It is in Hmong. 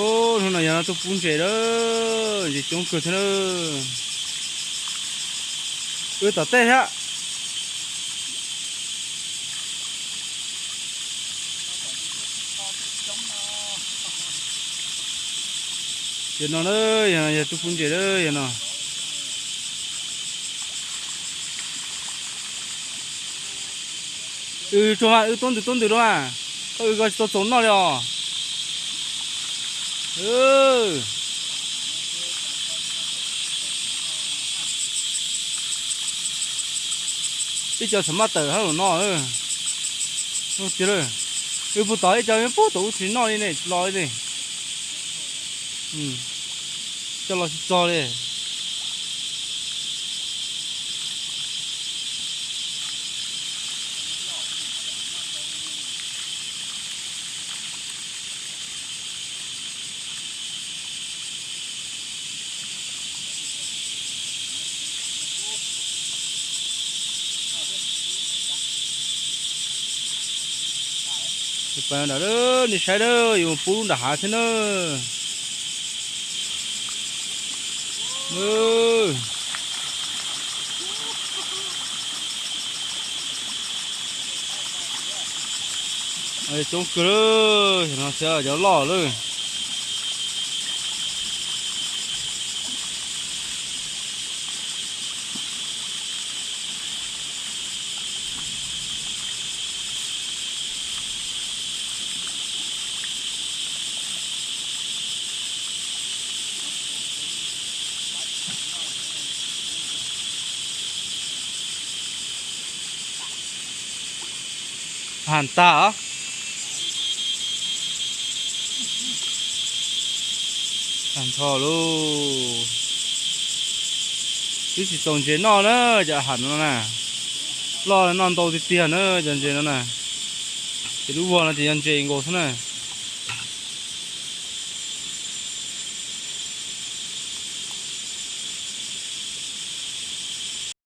Ub, hnub no yog no tuaj pub ntses lawm, ntses coob kawg thiab na. Wb tom tej thiab. Yog no na, yog no yog tuaj pub ntses lawm yog no. Wb tsuag mas, wb tuab ntws tuab ntws rau mas, koj wb koj tsis tau txaus noj li os. Ib co txhob maj tawm hab los no. Tiag, wb puag tod ib co puag tod ub tsis noj li ne, tsis los li ne. Coj los tsis txog li. Pab nram, nej saib na, yuav mus pub lub nram hav thiab na. Coob kawg lawm, no thiab cov loj lawm. Has tag os. Tag nrho lauj. Twb tsis txaus ntses noj na, cov ham no na. Loj noj ntau tiag tiag na cov ntses no na. Ces lub vuag no ces yog ntses nkaus xwb na.